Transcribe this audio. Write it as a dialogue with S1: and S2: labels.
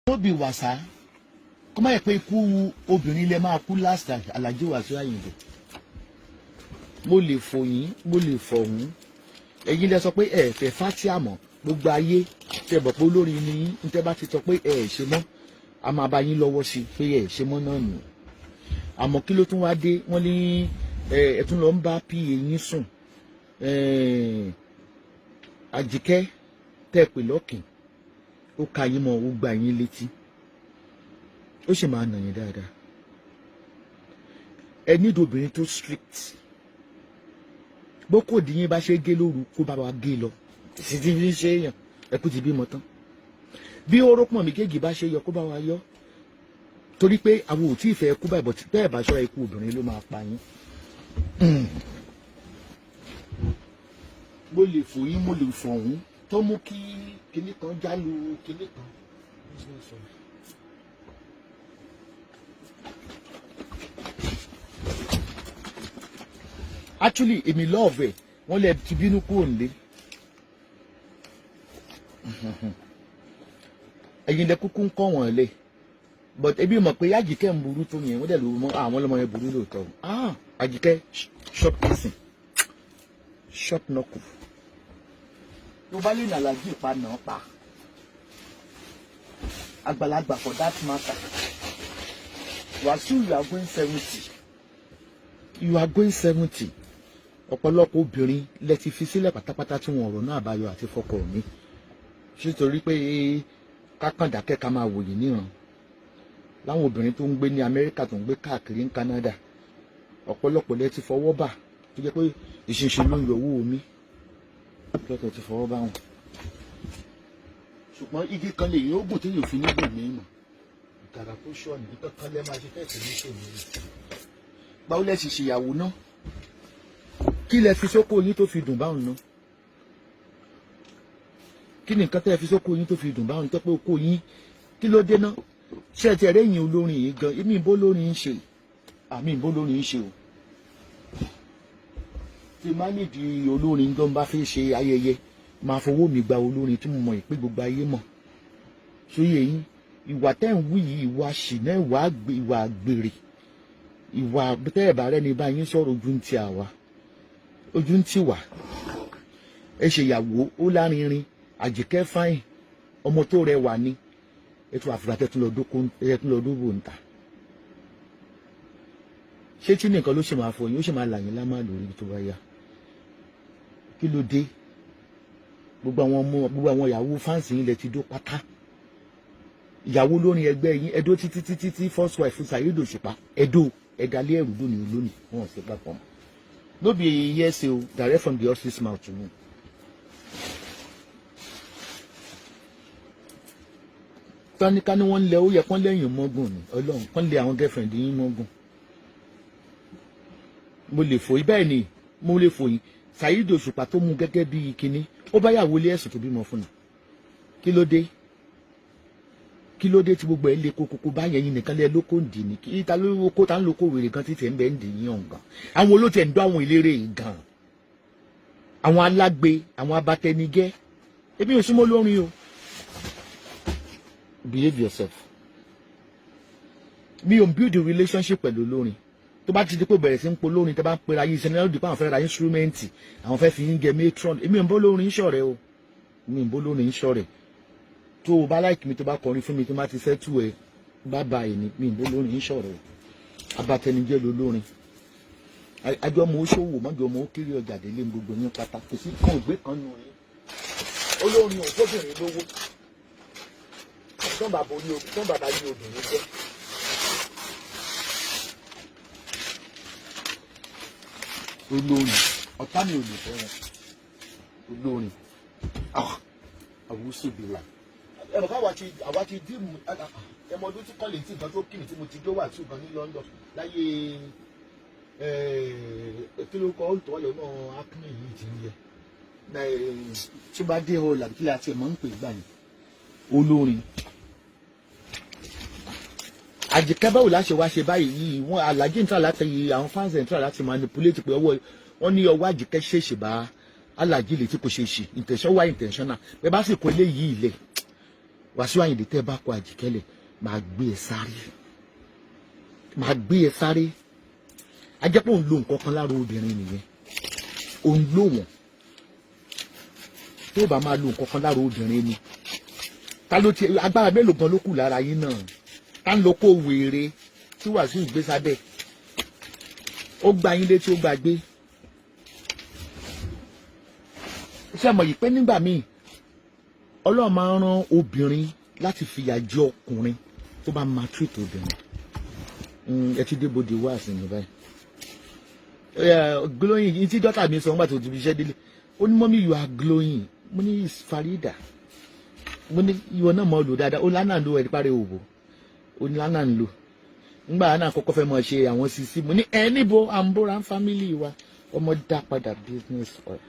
S1: Tóbi wàsá kó má yẹ pé ikú obìnrin lè máa kú last. Alhaji Wasiu Ayinde, mo lè fò yín, mo lè fọ̀hún. Ẹ̀yin lẹ sọ pé ẹ fẹ́ fatia mọ́. Gbogbo ayé tẹ bọ̀ pé olórin ni yín. Ní tẹ́ bá ti sọ pé ẹ ṣe mọ́, a máa bá yín lọ́wọ́ sí pé ẹ ṣe mọ́ náà nù. Àmọ́ kí ló tún wá dé? Wọ́n ní ẹ tún lọ ń bá pa yín sùn. Àjíkẹ́ tẹ́ pè lọ́kìn, ó ka yín mọ́, ó gbà yín létí, ó sì máa nà yín dáadáa. Ẹ nídìí obìnrin tó strict. Bó kò dín yín bá ṣe gé lóru, kó bá wa gé lọ sí ti fi ń ṣe èèyàn. Ẹ kú ti bímọ tán. Bí orópọ̀n méjèèjì bá ṣe yọ, kó bá wa yọ, torí pé àwọn ò tí ì fẹ́ kú báyìí. Bọ̀ bẹ́ẹ̀ bá ṣọ́ra, ikú obìnrin ló máa pa yín. Mo lè fò yín, mo lè fọ̀hún tó mú kí kinní kan jálu kinní kan. Actually, èmi love ẹ̀. Wọ́n lè ti bínú kúrò nílé. Ẹ̀yin lẹ kúkú ń kọ́ wọ́n lé, but ebi mọ̀ pé Àjíkẹ́ ń burú tó yẹn. Wọ́n dẹ̀ ló mọ́ àwọn ọlọ́mọ yẹn burú lóòótọ́. Ah, Àjíkẹ́ shop kissing, shop knuckle. Tó bá lè nà Àlàjì pa náà pa àgbàlagbà for that matter. Wàsíù, you are going 70, you are going 70. Ọ̀pọ̀lọpọ̀ obìnrin lẹ ti fi sílẹ̀ pátápátá tí wọn ọ̀rọ̀ náà àbáyọ àti fọkọ mi ṣé, torí pé kákàndákẹ́ ká máa wòye níran láwọn obìnrin tó ń gbé ní Amẹ́ríkà, tó ń gbé káàkiri ní Canada. Ọ̀pọ̀lọpọ̀ lẹ ti fọwọ́ bà tó jẹ́ pé ìṣinṣin ló ń yọ owó omi lọ́tọ̀ ti fọwọ́ bá wọn. Ṣùgbọ́n igi kan lè yín ó gùn tí yóò fi níbò mí mọ̀ ìkàrà tó ṣọ́ọ̀nì nǹkan kan lẹ́ máa ṣe tẹ̀sí ní ṣèlú. Báwo lẹ ṣe ṣèyàwó náà? Kí lẹ fi sóko yín tó fi dùn báwọn náà? Kí ni nǹkan tẹ́ ẹ fi sóko yín tó fi dùn báwọn, tó pé oko yín? Kí ló dé náà? Ṣé ẹ ti ẹ̀rẹ́ yín olórin yìí gan? Èmi ìbò lórin ń ṣe, àmì ìbò lórin ń ṣe o. Tí má nídìí olórin gan bá fi ṣe ayẹyẹ, máa fowó mi gba olórin tí mo mọ̀ pé gbogbo ayé mọ̀ sóyè yín. Ìwà tẹ́ ń wí yìí, ìwà ṣìnà, ìwà àgbèrè, ìwà tẹ́ ẹ̀ bá rẹ́ni bá yín sọ̀rọ̀, ojú ń ti àwa, ojú ń tì wá. Ẹ ṣèyàwó, ó lárinrin. Àjíkẹ́ fáyìn, ọmọ tó rẹwà ni. Ètò àfúrà tẹ́tún lọ dóbò ń ta. Ṣé tí nìkan ló ṣe máa fọ yín, ó ṣe máa là yín lámà lórí tó bá yá? Kí ló dé? Gbogbo àwọn ọmọ, gbogbo àwọn ìyàwó fans yín lẹ ti dó pátá. Ìyàwó lórin ẹgbẹ́ yín ẹdó títí títí tí first wife Saheed Òṣùpá ẹdó ẹdálé ẹrù lónìí lónìí, wọn ò sí papọ̀ mọ́. No be hearsay o, direct from the horse's mouth to me. Táníká ní wọ́n ń lẹ, ó yẹ kán lẹ́yìn mọ́gùn ni. Ọlọ́run kán lé àwọn girlfriend yín mọ́gùn. Mo lè fò bẹ́ẹ̀ ni, mo lè fò yín. Saheed Òṣùpá tó mú gẹ́gẹ́ bíi kinní, ó bá yàwó ilé ẹ̀sùn tó bímọ fún un. Kí ló dé? Kí ló dé tí gbogbo ẹ̀ lè kókókó báyẹn? Yín nìkan lẹ lóko ń dì ní kí ta ló kó ta ń lóko wèrè kan títẹ̀ ń bẹ́ ń dì yín ọ̀gàn. Àwọn olóòtú ẹ̀ ń dọ́ àwọn eléré yìí gan, àwọn alágbe, àwọn abatẹnigẹ́. Ebi ò súnmọ́ lórin o. Behave yourself. Mi ò build a relationship pẹ̀lú olórin. Tó bá ti di pé bẹ̀rẹ̀ sí ń po lórin, tó bá ń pera yín sẹ́ni lọ́dún pé àwọn fẹ́ ra instrument, àwọn fẹ́ fi yín gẹ matron, èmi ò ń bó lórin ṣọ̀rẹ́ o. Mi ò ń bó lórin ṣọ̀rẹ́. Tó o bá like mi, tó bá kọrin fún mi, tó bá ti settle ẹ, bá ba ẹ̀ ní. Mi ò ń bó lórin ṣọ̀rẹ́ o. Abatẹnijẹ́ ló lórin. Àjọ mo ṣòwò mọ́jọ mo kiri ọjà délé. Gbogbo yín pátá, kò sí kan ògbé kan nù yín. Olórin ò fóbìnrin lówó tó ń bàbá yí obìnrin jẹ́. Olórin ọ̀tá mi ò lè fẹ́ wọn. Olórin àwùsù bìlà. Ẹ mọ̀ káwa ti àwa ti dì mú. Ẹ mọ ọdún tí kọ́lé tí nǹkan tó kìnnì tí mo ti dó wà tí gan ní London láyé. Kí ló kọ́ olùtọ́wọ́ náà? Acne yìí ti ń yẹ tí bá dé hall àbí kí lè àti ẹ̀ mọ́ ń pè gbà yẹn. Olórin Àjìkẹ́, báwo la ṣe wá ṣe báyìí yìí? Wọ́n Alájí ń tà láti àwọn fans ń tà láti manipulate pé ọwọ́ wọn ní ọwọ́ Àjìkẹ́ ṣèṣì bá Alájí lè tí kò ṣe ṣì intention wá intentional. Bẹ́ẹ̀ bá sì kó eléyìí ilẹ̀ Wàsíù Àyìndé, tẹ́ bá kọ Àjíkẹ́lẹ̀, máa gbé ẹ sáré, máa gbé ẹ sáré. Ajẹ́pọ̀ òun lo nǹkan kan lára obìnrin nìyẹn, òun lò wọ́n. Tó bá máa lo nǹkan kan lára obìnrin ni, ta ló ti agbára mélòó gan ló kù lára yín náà? Ta ń lọ kó wèrè tí Wàsíù gbé sábẹ́? Ó gba yín létí, ó gbàgbé. Ṣé mọ̀ yìí pé nígbà míì, Ọlọ́run máa ń rán obìnrin láti fìyà jẹ ọkùnrin tó bá maltreat obìnrin? Ẹ ti dé bòde wá sí mi báyìí. Glowing yìí tí dọ́tà mi sọ nígbà tó ti fi iṣẹ́ délé, ó ní, "Mummy, you are glowing." Mo ní, "Is Farida." Mo ní, "Ìwọ náà mọ̀ ọ́ lò dáadáa." Ó lánàá ń lo ẹ̀rí parí òwò, ó ní lánàá ń lò. Ńgbà náà kọ́kọ́ fẹ́ mọ̀ ṣe àwọn sisi, mo ní ẹ níbo àǹbóra family wa ọmọ dá padà business oil.